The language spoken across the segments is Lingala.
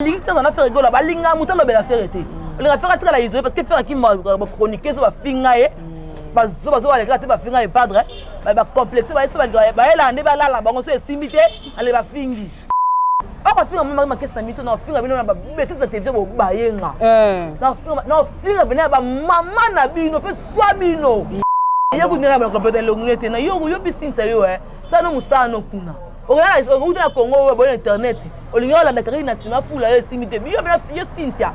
Balingi te na Ferre Gola, balinga moto alobela Ferre te. Olinga Ferre atikala isolé parce que Ferre akima bachroniqueuse bafinga ye, bazo bazo balekaka te, bafinga ye padre, bacomplexe baye so bayelaka nde balala bango so esimbi te, ale bafingi. Okofinga mama makesi na mito, na ofinga bino na babetise na télévision, bobayenga na ofinga bino ya bamama na bino mpe swa bino ye kutu na bakompeta elongi te na yo yo mpe sinsa yo sano mosala no kuna okouta na Congo oyo boye na internet, olingi olanda kaka na nsima fula yo esimbi te. Biyo bena yo Cynthia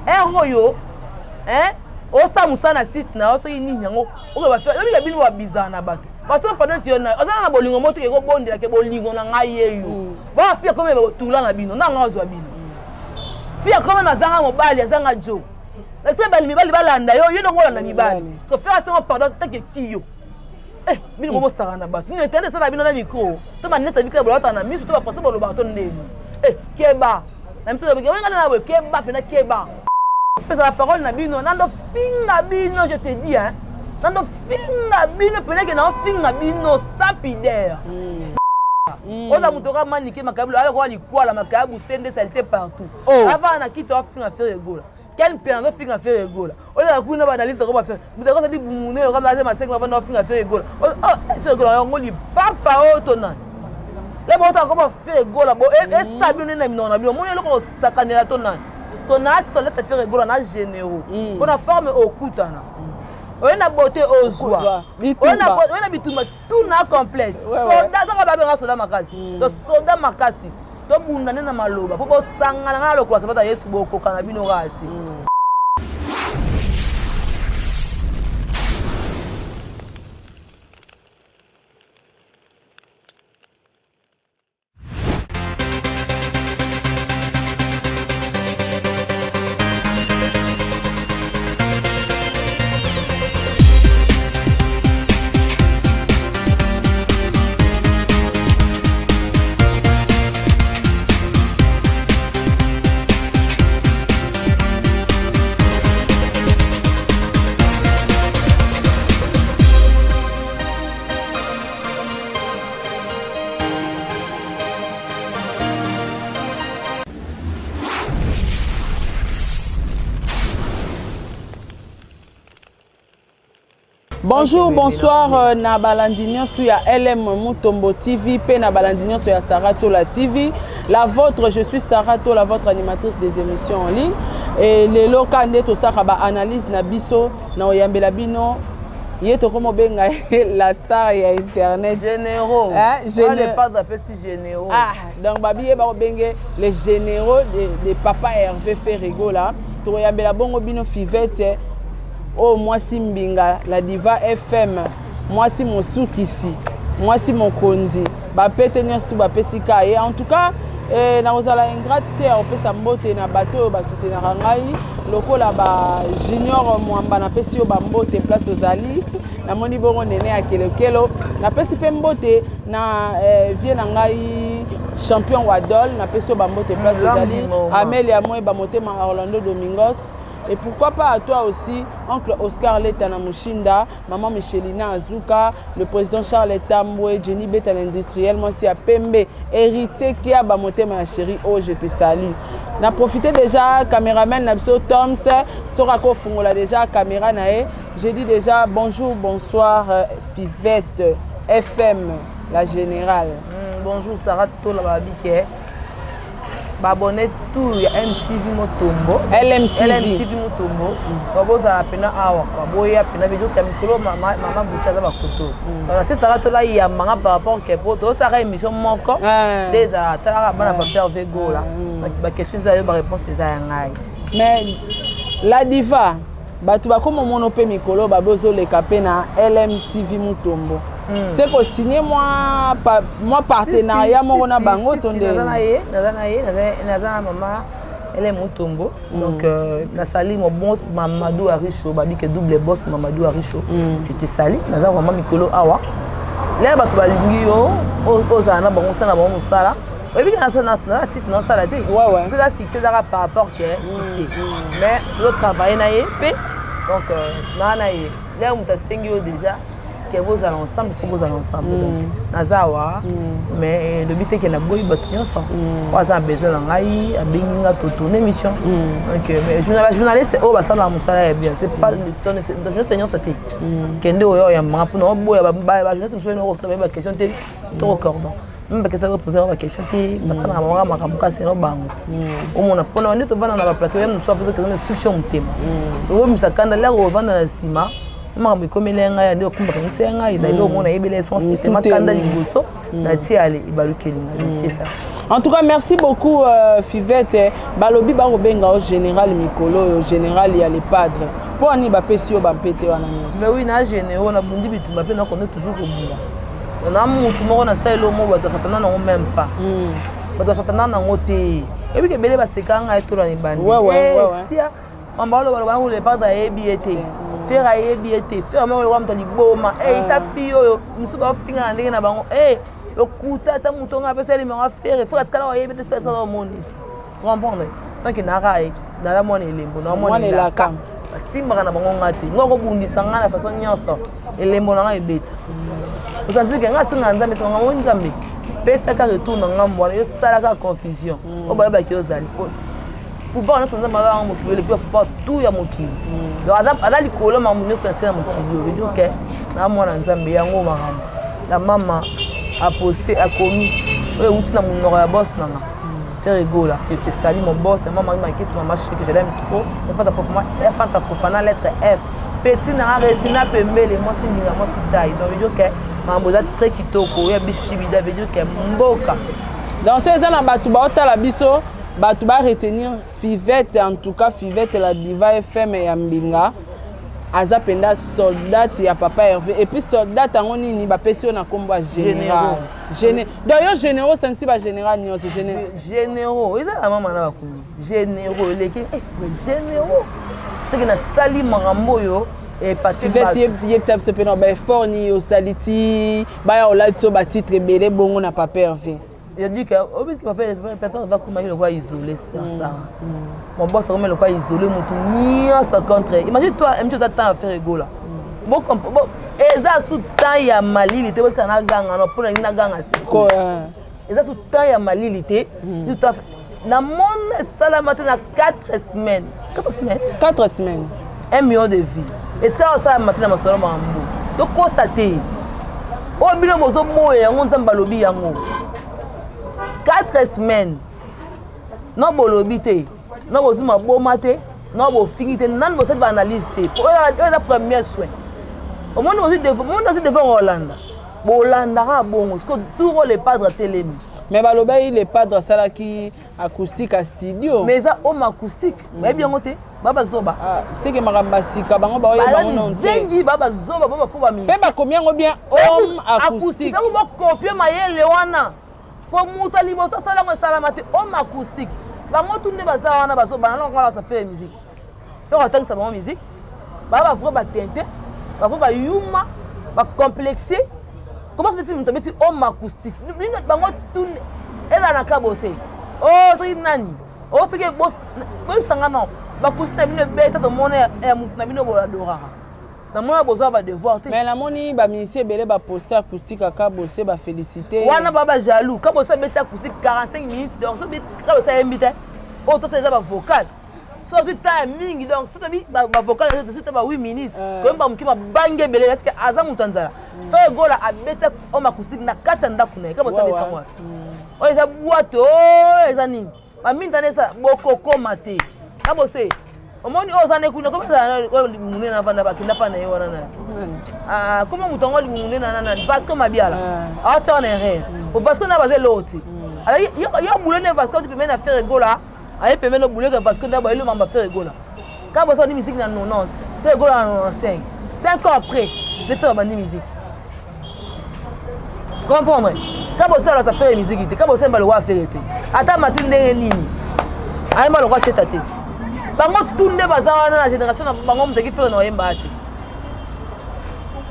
ere oyo osala mosala na site na yo, soki nini yango oyobika bino babizaka na bato baso pardon ti yo oza na bolingo mo teke kobondelake bolingo na ngai ye yo bafia komi botula na bino na ngai ozwa bino fia komi azanga mobali azanga jo ese bali mibali balanda yo yo ndongo olanda mibali so faire asengo pardon take kiyo bino bobosaka na bato nini internet esala bino na micro to baneti abikala bolobaka na miso to bafrançais bolobaka to ndeni keba na miso oyenga na boye, keba mpena, keba pesa baparole na bino. Nando finga bino, je te dis hein, nando finga bino pena ke naofinga bino sans pudeur. Oza moto oka manike makabu ayokoka likwala makayabu sende saleté partout avaa na kiti aofinga Ferre Gola. Ken mpe nazofinga Ferre Gola, oleka kuna baanalyste ko bafe moto akosali bumune okama aze masengi bafanda bafinga Ferre Gola. Ferre Gola yango lipapa oyo to nani le botaka koma Ferre Gola bo esa bino nde na minoko na bino omoni eloko kosakanela to nani to na solete Ferre Gola na généraux mpona forme okutana oye na beauté ozwa oye na bitumba tout na complète soda zanga babenga soda makasi to soda makasi tobunda nde na maloba mpo bosangana ngai na lokola sabata Yesu bokoka na bino kaka ti. Bonjour, bonsoir na balandi nyonso ya LM Mutombo TV pe na balandi nyonso ya Sarah Tola TV. La vôtre, je suis Sarah Tola, votre animatrice des émissions en ligne. Et lelo ka nde tosaka ba analyse na biso na oyambela bino ye tokomobenga la star ya internet. Généraux. Hein, le padre apesi généraux. Ah, donc babi ye bakobenge les généraux de papa Hervé Ferre Gola. Tokoyambela bongo bino Fivette oyo mwasi mbinga, la diva FM, mwasi mosukisi, mwasi mokonzi, bapete nyonso tu bapesi ka ye. En tout cas nakozala ingrate te ya kopesa mbote na bato oyo basoutenaka ngai lokola ba Junior Mwamba, napesi yo bambote place ozali. Namoni bongo nene ya kelokelo, napesi mpe mbote na vie na ngai champion Wadol, napesi yo bambote place ozali, Amelia Moyeba Motema, Orlando Domingos. Et pourquoi pas à toi aussi, oncle Oscar Leta na Mushinda, maman Michelina Azuka, le président Charles Tambwe, Jenny Beta l'industriel, moi aussi à Pembe, héritier Kiaba Motema ya chérie, oh je te salue. Na profité déjà, caméraman na biso Toms, Sorako fungola déjà caméra na ye. J'ai dit déjà bonjour, bonsoir, Fivette FM, la générale. Bonjour Sarah Tola Babike. Baabonné tout ya MTV Motombo. LMTV. LMTV Motombo. Babozala pena awa kwa boya pena video ya mikolo mama mama Bucha aza bakoto. Donc te Sarah Tola yambanga par rapport ke po tosala émission moko nde ezala talaka bana ba Ferre Gola. Ba question eza yo, ba réponse eza ya ngai. Mais la diva, bato bakoma omona mpe mikolo babe ozoleka mpe na LMTV Mutombo. Se kosigne mwa partenariat moko na bango to nde? Naza na ye, naza na ye, naza na mama Ele Mutombo. Donc nasali mo boss Mamadou Aricho, babike double boss Mamadou Aricho. Je te sali, naza vraiment mikolo awa. Lelo bato balingi yo ozala na bango, osala na bango mosala. Oyebi ke na site naosala te, so eza succès ezaka par rapport ke succès, mais tozotravaille na ye mpe. Donc naa na ye lelo moto asengi yo déjà. Ke bozala ensemble, faut bozala ensemble. Donc naza awa, mais elobi te ke naboyi bato nyonso. Oyo aza na besoin na ngai, abengi nga, totourne émission. Donc mais bajournaliste oyo basalaka mosala ya bien, c'est pas journaliste nyonso te. Kende oyo oyambanga mpona oboya bajournaliste mosusu ene baquestion te to cordon même baquestion opose baquestion te, basalaka bango makambo kasi no bango omona mpona nde tovanda na baplateau ya mosusu apesa question instruction motema obomisa kanda lere ovanda na nsima makambo ekomeli ngai ya nde okumbaka ngisi ya ngai na eloko omona eyebeli essence te makanda liboso natie ale ebalukeli ngai natie ça. En tout cas, merci beaucoup, Fivette. Balobi bakobenga o général mikolo oyo, général ya le padre. Mpo ani bapesi yo bampete wana nyonso? Mais oui, na généraux nabundi bitumba mpe nakonde toujours kobunda na mutu moko nasala elo mo bato basatana nango même pas, bato basatana nango te. Oyebiki ebele baseka ngai tola na ebandi sia mamba aloba nango le padre ayebi ye te, Ferre ayebi ye te, Ferre moko lokola moto liboma ta fille oyo mosusu baofinga na ndenge na bango lokuta. Ata moto ngo apesa limero Ferre, Ferre atikala oyebi te, Ferre atikala omoni te. Comprendre? Tant que naka naza mwana elembo na mwana elaka, basimbaka na bango nga te. Ngo akobundisa nga na façon nyonso, elembo na nga ebeta. Osanti ke nga asenga Nzambe, esanga ngo Nzambe pesaka retour na ngambo wana, yosalaka confusion oyo bayebaki ozali pouvoir nyonso. Nzambe aza yango mokili eleki pouvoir tout ya mokili, donc aza likolo makambo nyonso na se ya mokili oyo. Veut dire ke na mwana Nzambe yango makambo la mama aposte akomi oyo euti na monoko ya boss nanga Ferre Gola, que tu salues mon boss, maman Makisi, maman chérie que je l'aime trop. Fanta Fofana, Fanta Fofana, lettre F. Petit na Regina Pembele, moi c'est Ninga, moi c'est taille. Donc, veut dire que mambo eza très kitoko, ya bishibida, veut dire que mboka. Donc so eza na bato baotala biso, bato baretenir Fivette. En tout cas, Fivette la Diva FM ya Mbinga aza mpenza soldate ya papa Hervé. Et puis soldate yango nini bapesi yo na nkombo ya général? Donc yo généraux osangisi bagénéral nyonso. Généraux eza na mama na bakulu, généraux eleki généraux soki nasali makambo oyo. Epate yebisa biso mpe na baeffort nini osali ti baya olati so batitre ebele bongo na papa Hervé. Je dis que obiki papa papa akomaki lokola isolé Sara, mon boss akomi lokola isolé, motu nyonso contre. Imagine toi mti oza temps ya Ferre Gola, eza su temps ya malili te. Bosika naganga no mpona nini naganga sikoyo? Eza su temps ya malili te. Namona esalama te na 4 semaines, 4 semaines. 4 semaines. 1 million de vues etikala osalama te na masolo makambo tokosa te oyo bino bozoboya yango. Nzambe alobi yango 4 semaines no bolobi te, no bozwi maboma te, no bofingi te, nani bosali baanalyse te. Oyo eza premier soin. Omoni ozwi devant kolanda, bolandaka bongo. Siko tour oyo le padre atelemi. Mais balobaki le padre asalaki acoustique ya studio. Mais eza home acoustique, bayebi yango te, ba bazoba. Seke makambo ya sika bango baoyeba yango nano te. Zengi ba bazoba, ba bafo bamisi. Mpe bakomi yango bien, home acoustique. Sango bokopie mayele wana po moto ya liboso asalango esalama te. Home acoustique, bango tu nde baza wana bazobana nango wana basafe musique. Soki atangisa bango musique, baa bavrai batente, bavrai bayuma, bacomplexe. Comment se fait moto abeti home acoustique? Bango tu ezala na kabose o soki nani o soki boyebisanga non bakusi na bino ebeta tomona ya motu na bino boadoraka namona bozwa badevoir te. Mais namoni bamusicien ebele baposte acoustique aka bose bafélicité. Wana ba bajaloux. Kabose abeti acoustique 45 minutes, donc soki kabose ayembi te, oyo tosala eza bavocal. So ozwi temps ya mingi, donc so tobi bavocal soki te ba 8 minutes koyemba moke mabangi ebele. Est ce que aza moto ya nzala? Ferre Gola abeti home acoustique na kati ya ndako na ye. Kabose abeti yango wapi? Oyo eza boîte, oyo eza nini? Bamingi wana esala bokokoma te. Kabose omoni oyo oza ne kuna oyo libumu nde navanda bakenda mpa na ye wana na koma moto yango libumu nde na nani Vasco Mabiala aotiaka na erreur. Vasco na baza eloko te. Yo bule nde Vasco ti pembeni na Ferre Gola, aye pembeni obuleke Vasco nde bayeli mamba Ferre Gola. Kaka bosa bandi musique na 90, Ferre Gola na 95, 5 ans après nde Ferre bandi musique. Comprendre? Ka bosalaka Ferre musique te, ka bosemba lokwa Ferre te. Ata mati ndenge nini, ayemba lokwa sheta te. Bango tu nde baza wana na génération na bango, moto aki Ferre na oyemba te.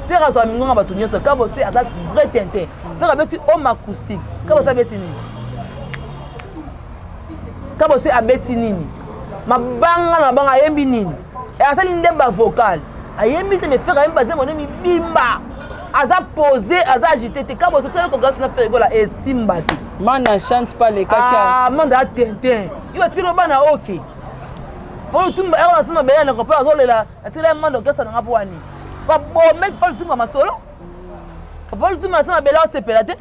Ferre azwa mingonga bato nyonso. Kabose aza vrai tintin. Ferre abeti home acoustique, Kabose abeti nini? Kabose abeti nini? Mabanga na mabanga, ayembi nini? Asali nde bavocal, ayembi te. Mais Ferre ayembi banzembo nde mibimba. Aza posé, aza agité te. Kabose tala concurrence na Ferre Gola esimba te. Manda chante pas les kaka. Ah, manda a tintin. Yo atikeli bana oke. Po lutumba ero na tumba bela na ko azolela atikeli manda orchestre na nga po wani. Ba bombe pa lutumba masolo. Papa lutumba asema bela osepela te.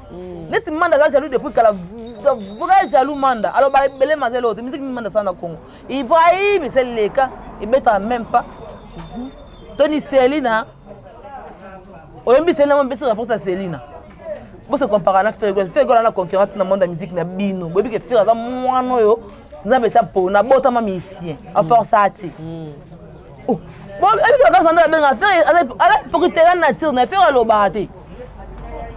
Neti manda aza jaloux depuis kala vrai jaloux manda. Alors ba bele mazelo te musique manda sana na Congo. Ibrahim c'est leka ebetaka même pas. Tony Selina oyembi Selina mo mpesi réponse ya Selina. Bose comparer na Ferre Gola. Ferre Gola na concurrence na monde ya musique na bino. Boyebi ke Ferre aza mwana oyo Nzambe esa pona abotama musicien. Aforce ati. Oh, bon, ebi kaka sanda abenga Ferre aza hypocrite la nature na Ferre alobaka te.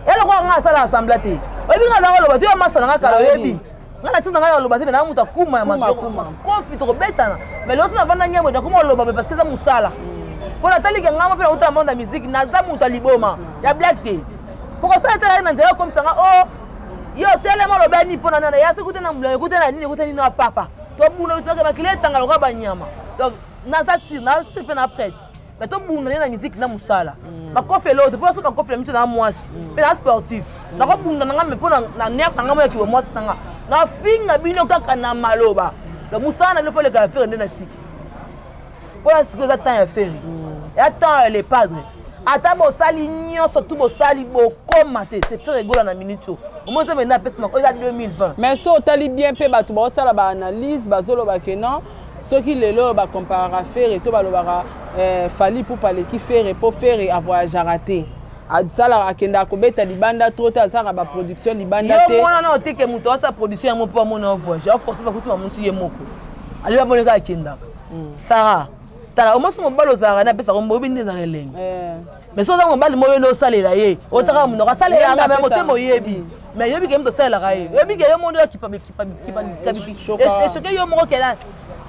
Eloko nga asala assemblée te. Oyebi nga aza koloba te yo masa na nga kala oyebi. Nga na ntina ngai aloba te me na moto akuma ya makofi tokobetana mais lelo so navanda nyambo nakoma oloba me parce que eza mosala mpo natalike ngai mpe nauta na monde ya musique naza moto ya liboma ya blague te pokosala te na nzela okomisa nga o yo telema oloba nini mpo na nana ya soki kute na molai kute na nini kute nini na papa tobuna bitokake makili etanga lokola banyama donc naza sir na sir mpe na prête mais tobunda nde na musique na mosala makofi eloko te mpo so makofi na miso na mwasi mpe na sportif nakobunda na nga me mpo na nerf na nga moyaki bo mwasi na nga nafinga bino kaka na maloba donc mosala na bino fo leka ya Ferre nde natiki oyo sikoyo eza temps ya Ferre, ya temps ya le padre. Ata bosali nyonso tu bosali bokoma te, c'est Ferre Gola na minute oyo omoni te mena apesi mako eza 2020. Mais so otali bien mpe bato baosala baanalyse bazoloba ke non, soki lelo oyo bacomparaka Ferre to balobaka Fally Ipupa aleki Ferre mpo Ferre avoyageaka te, asalaka akendaka kobeta libanda trop te, asalaka baproduction libanda yo te. Mwana na oteke moto asala production yango mpo amona avoyage aforce bakuti bamuti ye moko ali bamoni kaka akendaka. Sara, tala, omosi mobali ozalaka ne apesaka mboyebi nde ezalaka elengi. Mais so oza mobali moyo nde osalela ye, otiaka monoko asalela nga me motema oyebi mais yebi ke moto osalelaka ye, oyebi ke yo moko nde okipaechoke yo moko kela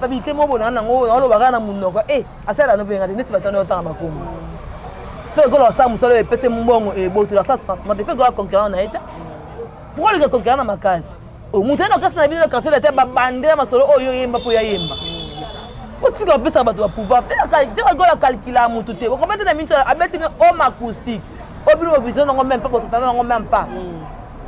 culpabilité moko bonanga nango oloba kaka na monoko e asalela no mpenga te neti bato wana otanga makombo. Ferre Gola asala mosala oyo epesi mbongo ebotela asala sentiment te. Ferre Gola concurrent na ye te. Pourquoi olinga concurrent na makasi? Moto ye na kasi na bino na quartier te babandela masolo oyo oyemba mpo yayemba otika opesaka bato bapouvoir. Ferre Gola calcula motu te okomba te na miniti abeti bino homme acoustique oyo bino bovision nango même pas bosatana nango même pas,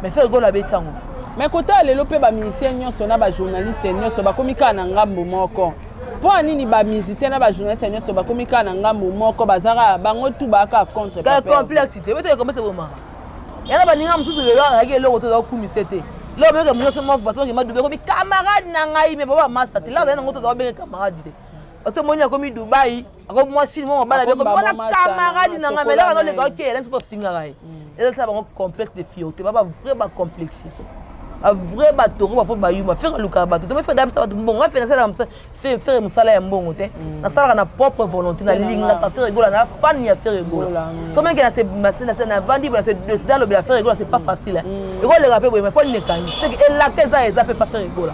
mais Ferre Gola abeti yango. Mais kotala lelo mpe bamusicien nyonso na bajournaliste nyonso bakomi kaka na ngambo moko. Mpo ya nini bamusicien na bajournaliste nyonso bakomi kaka na ngambo moko, bazaka bango tu baaka contre Kaka Papa Hervé? Complexe te, obetaka complexe bomaka yana baninga mosusu. Lelo azalaki eloko te, ozakokumisa te. Lelo obengaka nyonso mwa voiture okema Dubai komi camarade na ngai me baba masta te. Lelo azali nango te, ozakobenge camarade te parce que moni akomi Dubai, akomi mwa Chine, mwa mobala Akomi akomi wana bango master camarade na na ngai me lelo tokola na anoleka ye. okeyela nso bafingaka ye. Ezalisa bango complexe de fierté, ba bavrai bacomplexe, bavrai batoro bafo bayuma. Ferre alukaka bato te, Ferre dabisa bato mbongo. Nga Ferre nasalaka Ferre mosala ya mbongo te, nasalaka na propre volonté. Nalingaka Ferre Gola, na fan ya Ferre Gola. Gola, So meke navandi boye, nase décide alobela Ferre Gola, c'est pas facile. Ekoleka mpe boye mais mpo nini ekangi seke elaka eza mpe pa Ferre Gola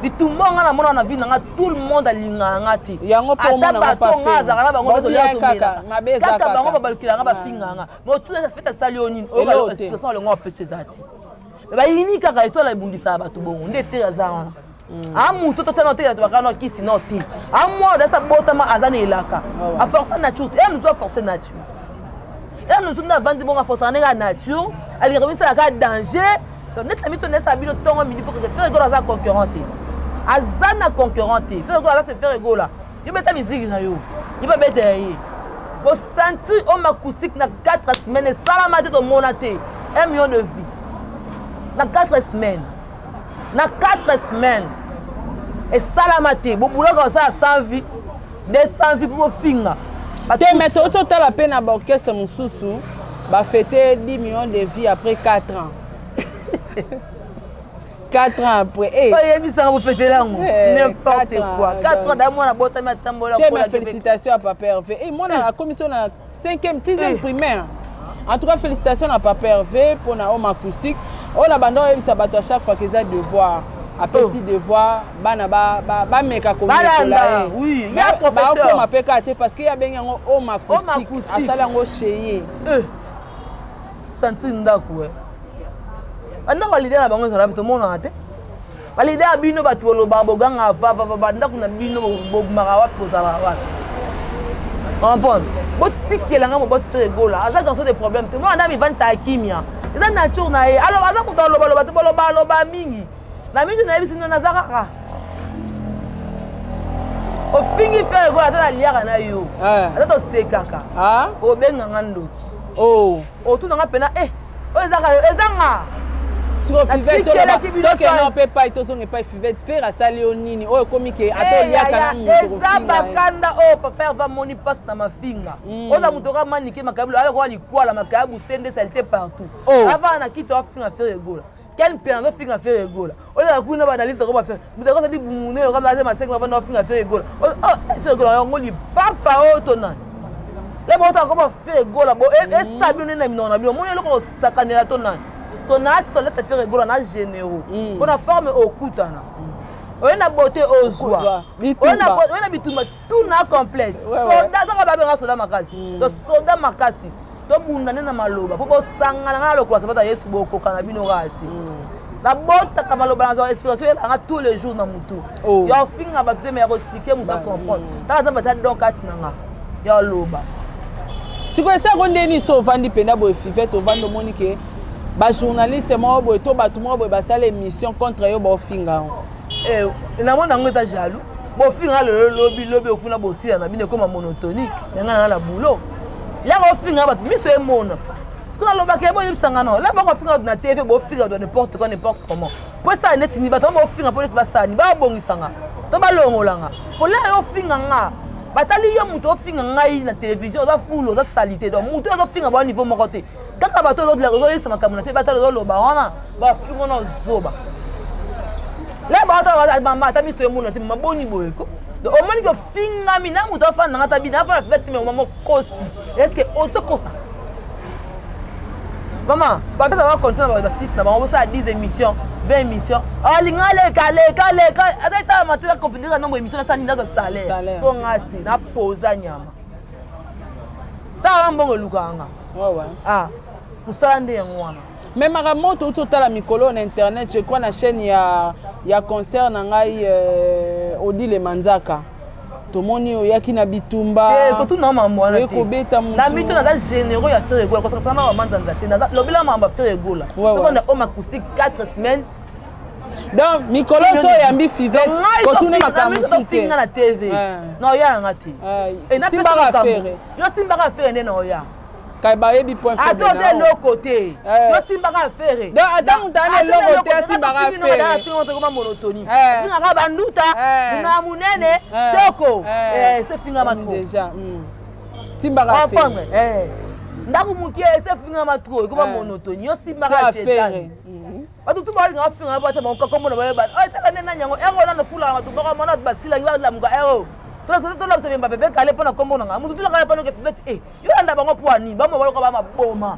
bitumba. Nga namona na vie na nga tout le monde alingaka nga te. Yango mpo Ata omona ngo bato pa nga Ferre. azalaka na bango mpe Babia tolia kaka, tomelaka mabe eza kaka kaka. bango babalukela nga bafingaka nga mais otuna fete asali yo nini? Eloko te. Oyo alongo apesi eza te. Mais bayini kaka etola ebundisaka bato bongo nde Ferre aza wana. Amutu totiana te bato bakana kisi no te. Amwana dasa botama aza na elaka aforce nature te. Ye motu aforce nature, ye motu nde avandi bongo aforcaka ndenge ya nature alingaka bisalaka danger. Donc neti na miso nesa bino ntongo midi mpo keke Ferre Gola aza concurrent te, aza na concurrent te. Ferre Gola aza se Ferre Gola. Yo beta miziki na yo, yo babeta ya ye. Bosentir homme acoustique na 4 semaines esalama te, tomona te 1 million de vie na 4 semaines. Na 4 semaines esalama te. Bobulaka osala 100 vie, 200 vie mpo bofinga. Te, mais touti otala mpe na baorchestre mosusu bafete 10 millions de vie après 4 ans, 4 ans après. Eh, Oyebisanga bofetela yango. Eh, N'importe 4 ans, quoi, 4 ans. Donc. Da mwana botami atambola. Te, mais félicitations à Papa Hervé. Et moi, na commission na 5e, 6e Eh. primaire. En tout cas, félicitations à Papa Hervé pour na homme acoustique. On a banda oyebisa bato à chaque fois qu'ils a devoir. Apesi devoir bana bameka komekola. Balanda, ye. oui, ya professeur. Bakoma mpe kaka te parce que ye abengi yango homme acoustique. Acoustique. Asali yango chez ye. Eh, sentir ndako e bandako baleader na bango ezala tomonaka te. Baleader ya bino bato bolobaka boganga vavava bandako na bino bobimaka wapi, bozalaka wapi? Comprendre? Botikela nga moboti Ferre Gola aza garçon de problème te. Mwana nda mivandisa ya kimia, eza nature na ye. Alors aza moto alobaloba te, bolobaloba mingi na mingi. Nayebisi no, naza kaka ofingi Ferre Gola, ata naliaka na yo, ata tosekaka, obenganga ndoki, otunanga mpena oyo ezaka ezanga. Siko Fivete, tokende mpe epai, tozonga epai Fivete. Ferre asali yo nini oyo ekomi ke ata oliaka na moto? Eza bakanda oyo papa Herve amoni mpasi na mafinga. Oza moto oka manike makayabu, ayokoka likwala makayabu sende saleté partout. Avaa na kiti, afinga Ferre Gola. Ken mpe azofinga Ferre Gola. Oyo kuna baanalyste ko bafinga moto akosali bumune oyo aza masengi, bafanda bafinga Ferre Gola. Ferre Gola yango lipapa oyo to nani ye bota akoma Ferre Gola bo esa bino nde na minoko na bino. Omoni eloko kosakanela to nani to na solete Ferre Gola na généraux mpona forme okutana oye na beauté, ozwa oye na bitumba tout na complète. Soda azaka, babenga soda makasi to soda makasi. Tobunda nde na maloba mpo bosangana nga na lokola sabata Yesu. Bokoka na bino kaka ti nabotaka maloba, nazwa inspiration elanga tous les jours na motu ya ofinga bato te, me ya koexpliquer moto acomprendre. Tala, nzambe atia don kati na nga ya oloba. Sikoyo esako ndeni so ovandi mpenza boye, Fivete, ovandi, omoni ke bajournaliste moko boye to bato moko boye basala émission contre yo, baofinga yango? Namoni yango eza jaloux. Bofinga lelo, lobi lobi okuna bosila na bino, ekoma monotonique. Me ngai nanga na boulot yaka ofinga bato, miso emona siko nalobaka ye boyebisanga no la bakofinga bato na TV, bofinga bato n'importe quoi, n'importe comment. Po esala neti ni bato bofinga mpo neti basala ni babongisanga to balongolanga. Kolela yo ofinga nga, batali yo moto ofinga ngai na télévision, oza fulu, oza salité. Donc moto oyo ozofinga ba niveau moko te, kaka bato ozoyebisa makambo na te, batali ozoloba wana, bafinga wana ozoba la bato mama, ata miso emona te. Maboni boye ko omoni ke ofingami na moto afanda nanga, ata bina afanda fete, me mama okosi. Est ce que ozokosa mama? Bapesa bacontinue na basite na bango, bosala 10 émission, 20 émission, alinga leka leka leka, ata etalama te. Nakomplete nombre émission, nasala nini? Nazwa salaire mpo nga ti napoza nyama. Tala mbongo elukaka nga mosala nde yango wana. Mais makambo touti otala mikolo na internet, je crois na chaîne ya concert na ngai, Odile Manzaka, tomoni oyaki na bitumba. Kotuna mambo wana. Te, kobeta. Na mito naza généraux ya Ferre Gola, kosakana na bamanzanza te. Lobela mambo ya Ferre Gola, tokonda homme acoustique 4 semaines. Donc mikolo so oyambi Fivete, kotuna makambo mosusu te. Nga na TV na oya yanga te. Simbaka Ferre. Yo simbaka Ferre nde na oya. Kai bayebi point faible. Ata oza eloko te, yo simbaka Ferre. Donc ata moto ana eloko te, asimbaka Ferre. Koma monotonie, fingaka banduta na monene tioko se fingama trop. Déjà simbaka. Comprendre? Ndako mokie ese fingama trop, ekoma monotonie. Yo simbaka shetani, bato tu balinga bafinga, batia bango kombo na bayeba. Oyo etala nde nani yango ero nano fulaka bato boko mona bato basilangi balamuka ero tolabisa bemba bebe kale mpo na kombo na nga motu tulaka mpo noke Fivete e yolanda bango mpo ani bamo baloka ba maboma.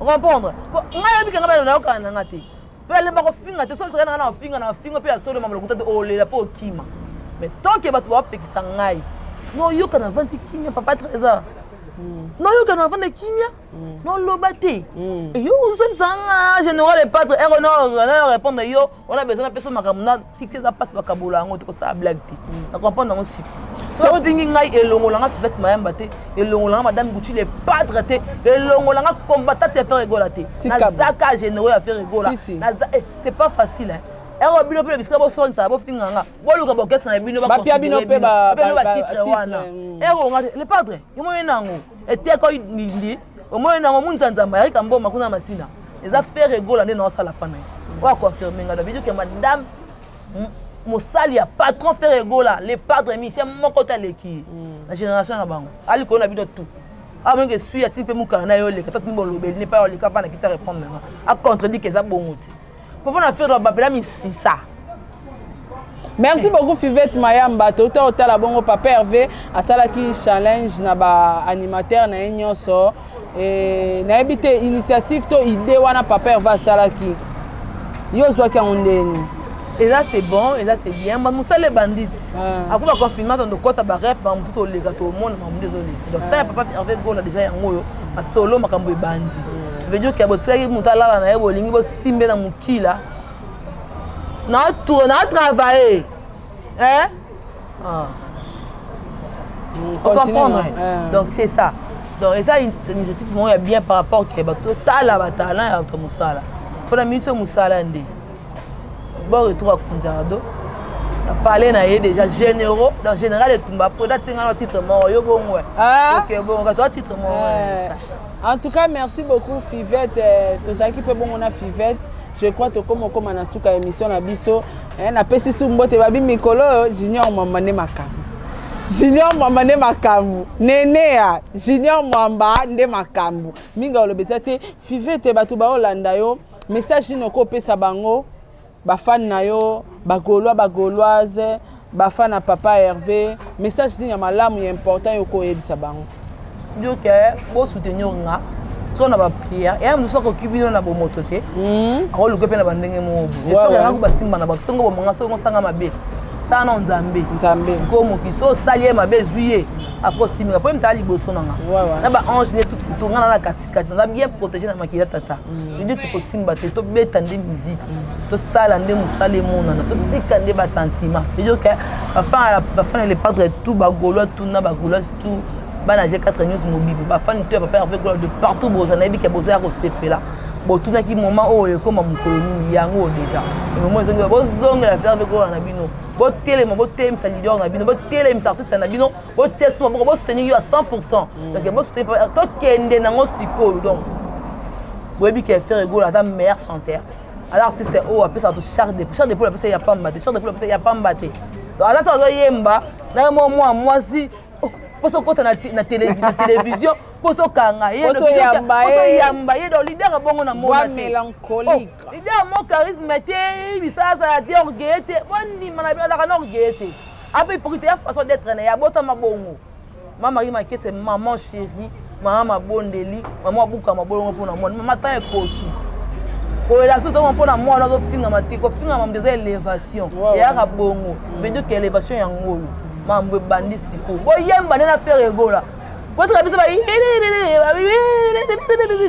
Comprendre? Ngai yebi kenga bana nayokana nanga te, mpe alemba kofinga te. Soki nanga na ofinga na ofinga mpe ya solo, mama lokuta te, olela mpo okima. Mais tant que bato bapekisa ngai, noyoka na vandi kimia. Papa Trésor, noyoka na vandi kimia, noloba te. Yo ozongisanga général et padre ero no répondre yo wana besoin napesa makambo na succès. Eza mpasi, bakabola yango te, kosala blague te. Na comprendre yango siko. So ofingi ngai, elongolanga Fivete Mayamba te, elongolanga madame Gucci le padre te, elongolanga combattant ya Ferre Gola te. Nazaka généraux ya Ferre Gola. C'est pas facile, hein. Ero bino mpe bisika bosonisa, bofinga nga, boluka bokesa na bino. Bapia bino mpe. Batitre wana ero le padre yo moye nango eteka ndi omoi nango munzanzamba yarika mboma kuna masina. Eza Ferre Gola nde naosala pa na ye oyo aconfirme nga na ke madame mosali ya patron Ferre Gola le padre, musicien moko te aleki ye na génération na bango, alikolo na bino tout. Amonge sui atindi mpe mokanda na ye oleka to tindi bolobeli ne pa oleka mpa na kiti arépondre nanga, acontredit ke eza bongo te mpo na Ferre bapela misisa. Merci beaucoup, Fivette Mayamba. Touta otala bongo papa Hervé asalaki challenge na baanimateur na ye nyonso. Nayebi te initiative to idée wana papa Hervé asalaki, yo ozwaki yango ndeni? Eza c'est bon, eza c'est bien. Mosala ebandi ti après baconfinement, tondo kota barep, mamutu toleka, tomona mamutu ezoleka. Donc ta ya papa Hervé Gola déjà yango oyo masolo makambo ebandi, veut dire ke botikaki moto alala na ye, bolingi bosimbe na mokila na travailler, hein? Ah. Ocomprendre? Donc c'est ça. Donc eza initiative moko ya bien par rapport ke bato totala batalent ya bato mosala, mpona miniti oyo mosala nde bon. Retour akunzaka parle na ye déjà, généraux, donc général etumba po datinga na titre moko yo bongo. Ok, bongo kato titre moko. En tout cas, merci beaucoup, Fivette. Tozalaki mpe bongo na Fivette. Je crois tokóma okóma na suka ya émission na biso. Napesi su mbote, babi mikolo oyo Junior Mwamba nde makambo, Junior Mwamba nde makambo, nene ya Junior Mwamba nde makambo mingi. Oloba eza te, Fivette. Bato baolanda yo, message nini okopesa bango, bafani na yo, bagaulois, bagauloise, bafani na papa Hervé? Message nini ya malamu, ya important yo koyebisa bango? Donc bosoutenir nga so na baprière ya mosusu, akoki bino na bomoto te, akoluka mpe na bandenge moko boye. J'espère yanga ko basimba na bato songo bomanga, soki osanga mabe, sala na Nzambe. Nzambe. Ko moki so osali ye mabe, ezwi ye après, osiminga po ye mutala liboso na nga na baange nde tutu nga na na katikati, naza bien protégé na makili ya tata. Nde tokosimba te, tobeta nde miziki, tosala nde mosala emonana, totika nde basentiment. Ezoke bafana le padre tout, bagaulois tout na bagauloise tout, bana G4 News mobimba, bafani to ya papa Hervé Gola de partout boza, nayebi ke boza ya kosepela. Botunaki moment oyo ekóma mokolo nini, yango oyo déjà moment ezongi. Bozongela Hervé Gola na bino, botelema, botelemisa leader na bino, botelemisa artiste na bino, botia su maboko, bosoutenir yo à 100. Donc bosoutenir, tokende nango sikoyo. Donc boyebi ke Ferre Gola aza meilleur chanteur, aza artiste oyo apesaka to chair de poule, apesa ya pamba te, chair de poule apesa ya pamba te. Donc aza to azoyemba na ye mwa mwa mwasi mposo okota na télévision, mposo okanga ye, yamba ye. Donc leader abongo na mona te, leader mo charisme te, bisalasala te, orgueil te. Bondima na bino, azalaka na orgueil te, ape hypocrite ya façon d'être na ye, abotama bongo. Mama Marie Makese, maman chérie, mama mabondeli, mama abuka mabolongo mpona mwana. Mama tan ekoki koyela so tongo mpona mwana azofingama te. Kofingama moto eza élévation, eyaka bongo. Veut dire que élévation yango oyo mambo ebandi sikoyo. Boyemba nde na Ferre Gola, botika biso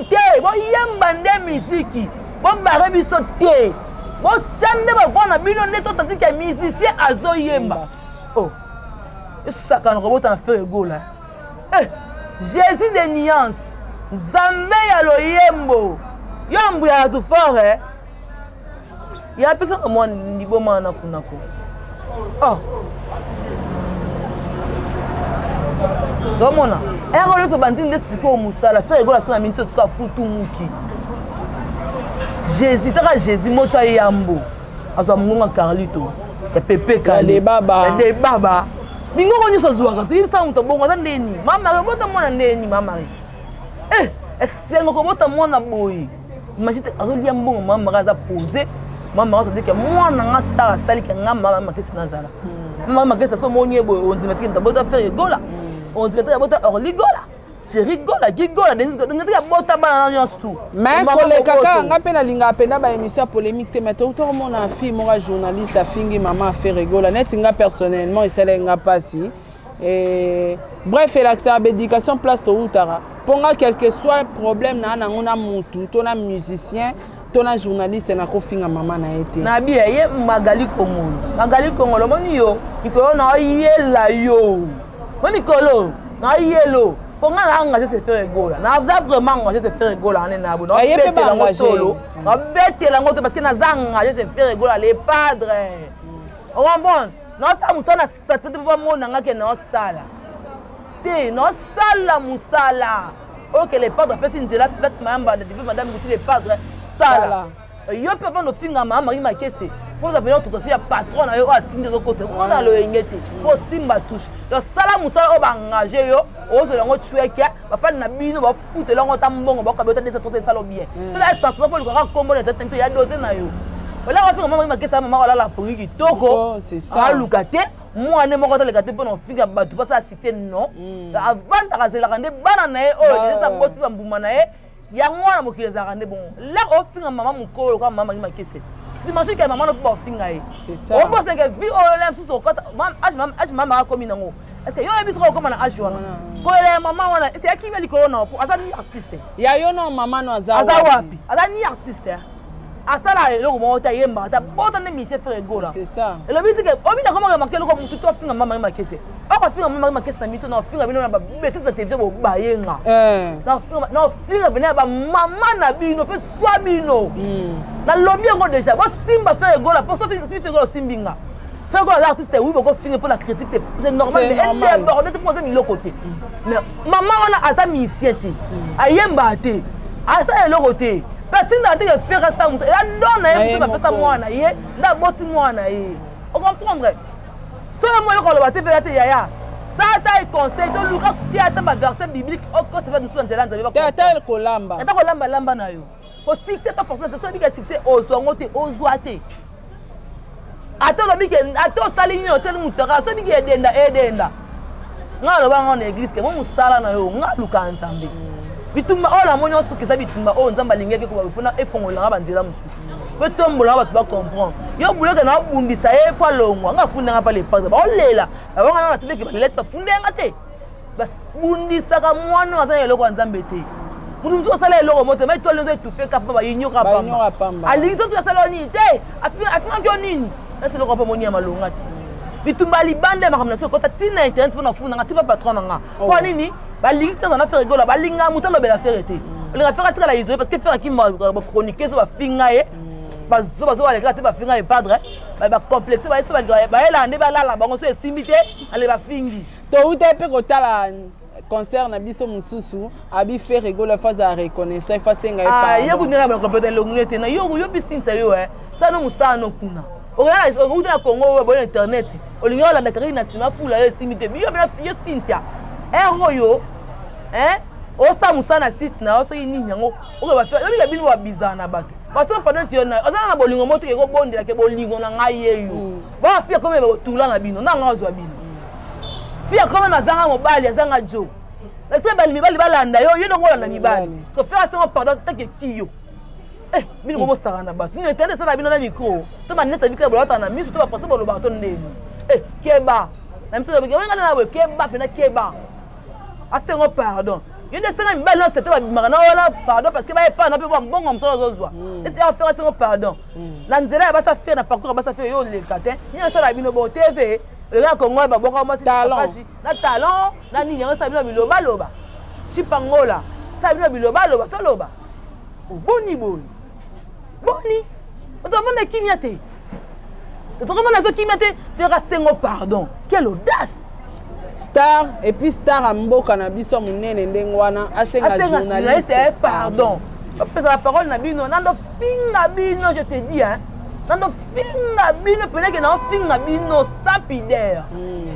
te, boyemba nde miziki, bobare biso te, botia nde bavoix na bino nde tosanti ke musicien azoyemba. Oh, esakana kobota na Ferre Gola. Jésus de nuance, Nzambe ya loyembo, yo mbuya ya tufort ya pekisaka mwa liboma wana kunako. Oh, omona ere oyo tobandi nde sikoyo mosala Ferre Gola sikoyo na miniti oyo sikoyo afutu muki. Jésus, taka Jésus moto ayambo azwa mongonga Carlito ya Pepe Kale Debaba, mingongo nyonso azwaka. Toyebisaka moto bongo aza ndeni. Mamari obota mwana ndeni, mamari esengo kobota mwana boye. Imagine te, azolia mbongo, mamari aza posé, mama azadike mwana nga star asalika nga mama Makesi nazala mama Makesi. So omoni ye boye, ondima teke moto abota Ferre Gola, ondima teke abota Orly Gola, Chéri Gola, Gi Gola, Denis Gola, teke abota bana na nyonso tu. Mais koleka kaka nga mpe nalingaka mpenza baémission ya polémique te, mais touta komona fille moko ya journaliste afingi mama Ferre Gola. Neti nga personnellement, esalaki nga mpasi. Bref, elakisaka baéducation place toutaka. Mpo nga, quel que soit problème na nango na mutu to na musicien to na journaliste, nakofinga mama na ye te. Nabi ye Magali Kongolo, Magali Kongolo, omoni yo mikolo naoyela yo mo mikolo naoyelo, mpo nga na engagé se Ferre Gola, naza vraiment engagé se Ferre Gola ane na bo naobetela yango tolo, naobetela yango to parce que naza engagé se Ferre Gola le padre. Ocomprendre? Naosala mosala na satisfait te, mpo bamona nga ke naosala te, naosala mosala oyo ke le padre apesi nzela. Fivette Mayamba, madame Guti, le padre sala yo mpe avant ofinga mama Marie Makese, mpo oza pena autorisation ya patron na yo oyo atindi ozokota mpona loyenge te, mpo osimba touche. Donc sala mosala oyo baengage yo, ozela yango cweke bafani na bino bafutela yango, ata mbongo bakokabi ota 200 esala bien. Toza sentiment mpo olukaka kombo na tete ya dose na yo. Olaka ofinga mama Marie Makese, mama olala pongi kitoko, aluka te mwana moko ataleka te mpona ofinga bato basala succès. Non, avandaka, azelaka nde bana na ye oyo deja aboti bambuma na ye. Yango wana mokili ezalaka nde bongo. Laka ofinga mama mokolo kaka mama Marie Makese, dimanche ke mama no mpo baofinga ye, oboseke vie oyo la mosusu okota age mama akomi nango. Ete yo oyebi soki okoma na age wana, kolela ya mama wana ete yakimi likolo na po aza ni artiste. Ya yo no mama no aza aza wapi? Aza ni artiste. Asala eloko moko te, ayembaka te, abota nde musicien Ferre Gola. C'est ça. Elobi te ke obi nakoma remarquer eloko motu to afinga mama Makese, akofinga mama Makese na mito na ofinga bino na babêtises na télévision, bobayenga na ofinga pene ya bamama na bino mpe swa bino. Nalobi yango déjà, bosimba Ferre Gola, mpo soki Ferre Gola osimbi nga, Ferre Gola aza artiste, oui, bokofinga mpo na critique, c'est normal, mais edéborde te mpo aza biloko te. Mais mama wana aza musicien te, ayembaka te, asala eloko te, mpe atindaka te ke Ferre asala mosu. Eza don na ye, motu bapesa mwana ye nde aboti mwana ye, ocomprendre? Soki mo eloko aloba te, mpe te yaya, sata e conseil, toluka te ata baverset biblique okoti ba mosusu na nzela Nzambe. Te, ata kolamba. Ata kolamba-lamba na yo, kosuccès ta force te. Soki obika succès, ozwa yango te, ozwa te. Ata olobi ke ata osali nini, otieli mutaka, soki obiki edenda edenda. Nga aloba ngo na église ke mo mosala na yo, nga luka Nzambe. Bitumba oyo namoni nyonso eza bitumba oyo Nzambe alingaki koba mpona efongolanga banzela mosusu mpe tombolanga bato bacomprendre. Yo buleke na obundisa ye mpo alongwa, nga afundanga mpa lepasa, baolela babanga na tubeki balelete, bafundenga te. Babundisaka mwana oyo aza na eloko ya Nzambe te. Moto mosusu asala eloko mo te, mai toile nyonso etufe kapa, bayinyoka pamba, alingi to asala yo nini te, afingaki yo nini, nati eloko mpo moni ya malonga te. Bitumba ya libanda ya makambo na so ekota ntina internet mpo na fundanga ti pa patron na nga. Mpo nini balingi te na Ferre Gola? Balinga moto alobela Ferre te, olinga Ferre atikala isolé parce que Ferre akima bachroniqueuse, bafinga ye, bazo balekaka te, bafinga ye padre, bacomplexe bayelaka nde balala bango. So esimbi te, ale bafingi. Touta mpe kotala concert na biso mosusu, abi Ferre Gola faut azala reconnaissant, faut asenga ye. Ye kundela bakompeta elongi te na yo, yo bisinisa yo sano mosala no kuna outa na Congo oyo boye internet, olingi olanda kaka na nsima fula yo, esimbi te. Yo yo Cynthia, ere oyo osala mosala na site na yo, soki nini yango oyobika bino babizaka na bato baso pardon ti yo oza na bolingo mo te, ekobondelake bolingo na ngai ye yo bafia komi botula na bino na ngai ozwa bino fia komi azanga mobali, azanga jo ese bali mibali balanda yo, yo ndongo olanda mibali. So Ferre asengo pardon take ki yo bino bobosaka na bato nini? Internet esala bino na micro to baneti abikila, bolobaka na miso to bafrançais bolobaka to ndeni. Keba na miso oyenga na boye, keba mpena, keba. Asengo pardon, yo nde esenga mibali nyonso te babimaka na wana pardon, parce que bayepa na mpe mbongo mosala ozozwa eti awa. Ferre asengo pardon na nzela ya basa Ferre, na parcours ya basa Ferre, yo oleka te. Nini asala bino bo TV oleka Kongo, babwaka mwasi na talent na nini yango, esala bino bilobaloba. Chipangola sala bino bilobaloba, toloba oboni boye boni otokomona kimia te, tokomona azo kimia te. Ferre asengo pardon, quelle audace! Star, et puis star ya mboka na biso ya monene ndenge wana asenga journaliste pardon. Bapesa baparole na bino, nando finga bino, je te dis hein, nando finga bino peneke, na ofinga bino sans pudeur,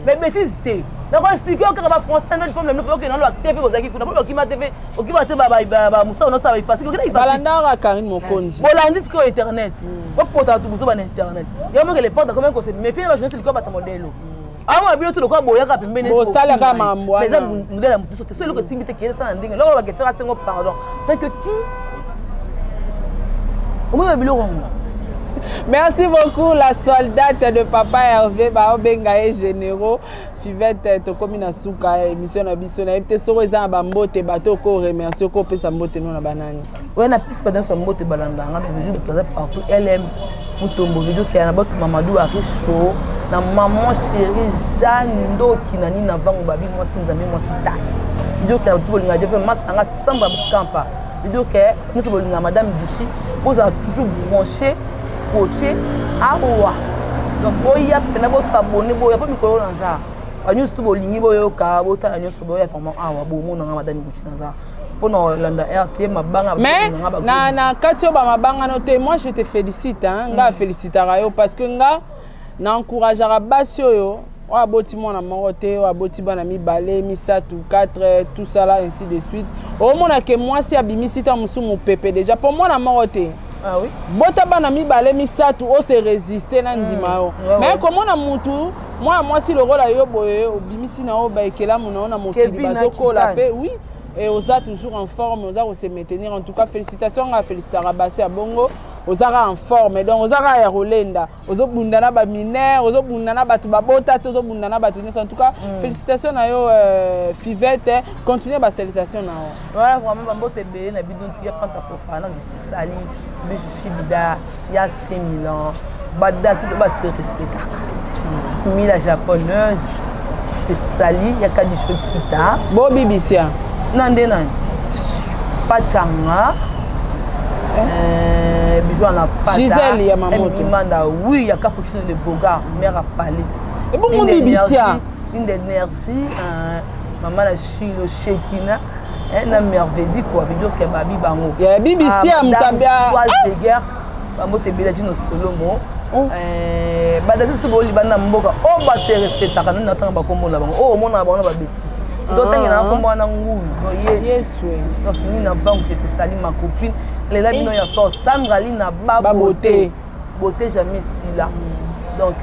mais bêtise te. Nakoexpliquer yo kaka bafrançais nde forme na bino. Okende nano batv, bozalaki kuna po bakima tv, okima te, mosala nosala baifasike, okende. Balandaka Karine Mokonzi. Bolandi sikoyo internet, bopotaka tu bozoba na internet. Yo moke le porte combien kose méfie na bajournaliste likoya bata modelo awa bino to lokola boyaka pembeni. Bosalaka mambo. Eza modèle ya motu te. So eloko esimbi te, kende sala na ndenge eloko bake. Ferre asengo pardon tant que qui omoi biloko yango. Merci beaucoup, la soldate de papa Hervé, baobenga ye généraux Fivette. Tokomi na suka émission na biso. Nayebi te soko eza na bambote, bato oko remercier, oko opesa mbote no na banani. Oyo napesi bato nyonso mbote balandanga, bavideo bato baza partout, LM Mutombo, video kea na boso, Mamadou Arisho na maman chérie Jeanne Ndoki na nini na vango babi mwasi Nzambe mwasi ta video kea bato bolinga je mas nanga samba kampa video ke nyonso bolinga madame Duchi, bozala toujours branché, scotché awa. Donc boya mpena bosabone, boya mpo mikolo naza banyonso tu bolingi boyoka, botala nyonso, boya vraiment awa bomonanga madame Gucci naza mpona olanda rt mabanga. Mais na kati oyo bamabanga no te, moi je te félicite hein. Nga afélicitaka yo parce que nga na encourageaka basi oyo aboti mwana moko te, oyo aboti bana mibale, misato, 4, tout ça là, ainsi de suite. Omona ke mwasi abimisi ta mosusu mopepe déjà mpo mwana moko te. Ah oui? Bota bana mibale, misato, ose résister na ndima yo. Mais komona mutu mwana mwasi lokola yo boye, obimisi na yo baekelamu na yo na mokili, bazokola mpe, oui, et oza toujours en forme, oza kose maintenir. En tout cas, félicitations. Nga félicitaka basi ya bongo. Ozaka en forme, donc ozaka ya kolenda, ozobunda na bamineur, ozobunda na bato babota te, ozobunda na bato nyonso. En tout cas, félicitation na yo, Fivette. Continue basalutation na yo. Ouais, vraiment, bambote ebele na bino. Ya Fanta Fofana, sali Bichushibida, ya C Milan, badansi to base respectaka. Mila japonaise, je te sali. Ya Kadisho Kita. Bobibisia. Na nde nani Pachanga, bijou na pata. Gisèle ya Mamoto. Manda, oui, ya Capuccino de Bogar, mère à palais. Ebongo bibisia. Une d'énergie, mama na Chilo Shekina na merveille quoi, veut dire que babi bango. Ya bibisia. Mutabia de guerre, bambote ebele. Dino Solomo, badasi to bolibanda na mboka oyo base respectaka. Nani natanga bakombo na bango oyo omonaka bango na babêtises, totangela na kombo wana ngulu. Donc nini na vangu te, tosali ma copine lela bino ya fort, Sandra Lina Babote, beauté jamais sila. Donc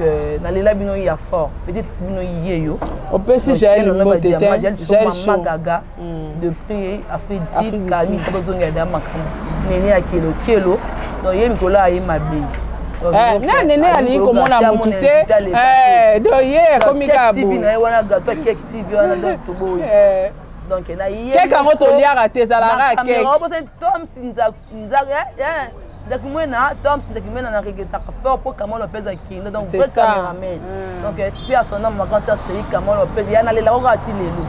nalela bino ya fort, peut-être bino ye yo. Opesi Jael mbote te. Mama Gaga depuis Afrique du Sud, kami tozongela da makambo nene ya kelokelo. Donc ye mikolo aye mabe. Na nene alingi komona motu te, donc ye akomi kaka. TV na ye wana, gâteau ya Kek TV wana, donc toboyi. Donc na ye keke yango toliaka te, ezalaka keke. Toms Nzaki Mwena, Toms Nzaki Mwena, na regrettaka fort mpo Kamon Lopez akende. Donc vrai caméraman, donc puis à son âme, ma grande sœur chérie Kamon Lopez, ya nalela kaka ti lelo,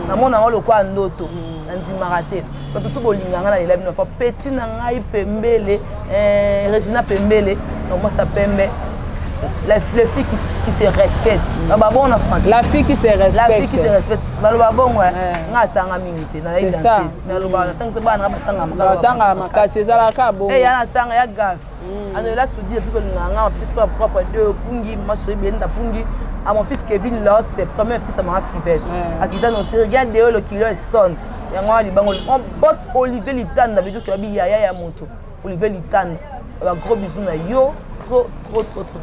namona yango lokola ndoto, nandimaka te. Bato tu bolinganga, nalela bino fa. Petit na ngai Pembele, Regina Pembele, donc mwasa pembe, les filles qui se respectent, baloba bongo na français. La fille qui se respecte. La fille qui se respecte, baloba bongo. Nga atanga mingi te, nazali danseuse, naloba natangisa bana nga batanga. Batanga makasi, ezalaka bongo. Ya natanga ya gafe anoela sudi epi kolingaka nga, petit frère propre de Pungi, mama chérie Belinda Pungi, à mon fils Kevin Los, premier fils à mama Fivette akita no regarde de le kilo sonne yango wana libango. Mon boss Olivier Litanda, veut dire que babi yaya ya moto Olivier Litanda, ba gros bisous na yo, trop trop trop trop.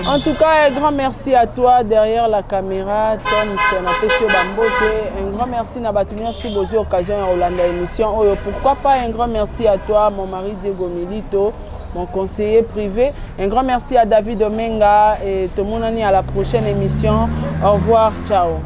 En tout cas, un grand merci à toi derrière la caméra, Tom Napesio Bambote. Un grand merci na bato nyonso qui bozwi occasion ya kolanda émission oyo. Pourquoi pas un grand merci à toi, mon mari Diego Milito, mon conseiller privé. Un grand merci à David Omenga et Tomonani à la prochaine émission. Au revoir, ciao.